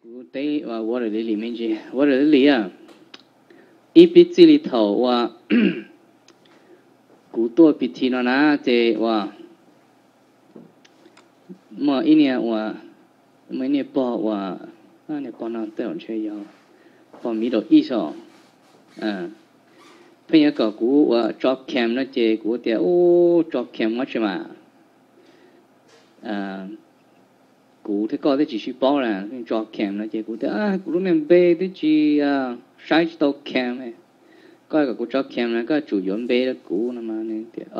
Kuv teb Water Lily me ntsis, Water Lily a, ib piv txwv li thaum uas kuv tuaj PT no na, ces uas muaj ib niag uas, muaj ib niag pog uas, niag pog no tej zaum ntshe yog pog Middle East os. Pheej yuav kom kuv uas tso cam no ces kuv tias, ub, tso cam mob tsis mas. Kuv thiab koj twb tsis sib paub na, tso cam no ces kuv tias, kuv lub niag npe twb tsis, saib tsis tau cam. Koj kom kuv tso cam no koj tsum yuav npe rau kuv no mas nws tias,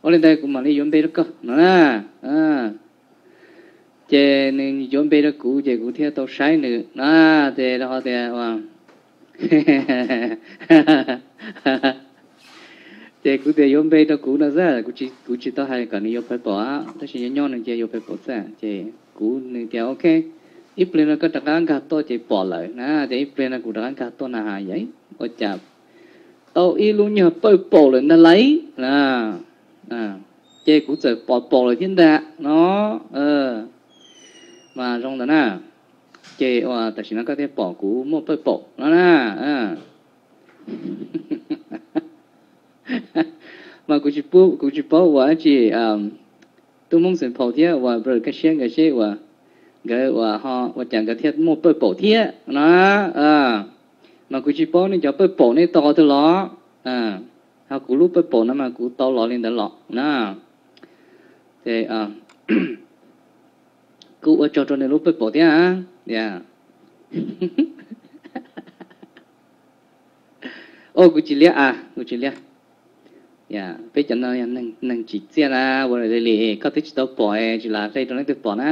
ua li ntawd kuv mam li yuav npe rau koj no na. Ces nws yuav npe rau kuv ces kuv thiaj tau saib nws na. Ces rau qhov tias, ces kuv tias yuav npe rau kuv no xwb, kuv tsis tau hais kom nws yuav pawg paum, tab sis nyob nyob nws cia yuav pawg paum xwb. Ces kuv, nws tias ok, ib pliag no koj rov qab nkag tuaj ces pom lawm na. Ces ib pliag no kuv rov qab nkag tuaj na has, ua cas tau ib lub nyuag pawg paum lawm ntag lauj. Ces kuv txawm pom paum lawm thiab ntag no. Mas zoo ntawd na, ces uas tam sim no koj thiaj pom kuv muaj pawg paum no na. Mas kuv tsis paub ua dab tsi, tub Hmoob Xeem Phaum thiab uas brother Kaj Siab nkawd seb uas nkawd uas ho ua cas nkawd thiaj muaj pawg paum thiab no. Mas kuv tsis paub nej cov pawg paum nej tau qhov twg los, ho kuv lub pawg paum no mas kuv tau los li ntawd los na. Ces kuv ua tsaug rau nws lub pawg paum thiab. Kuv tsis liab a, kuv tsis liab. Peb cov no yog neeg tsim txiaj na, ua li koj twb tsis tau pom tsis lam hle rau leej twg pom na.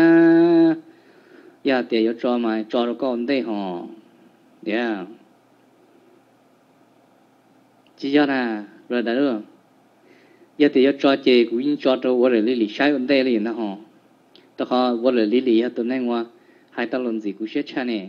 Yog tias yuav tso mas tso rau koj ua ntej ho. Tsis yog na, Brother Dawb, yog tias yuav tso ces kuv yeej tso rau Water Lily saib ua ntej li ntag ho. Rau qhov Water Lily yog tus neeg uas hais tau los ntxim kuv siab tshaj ne.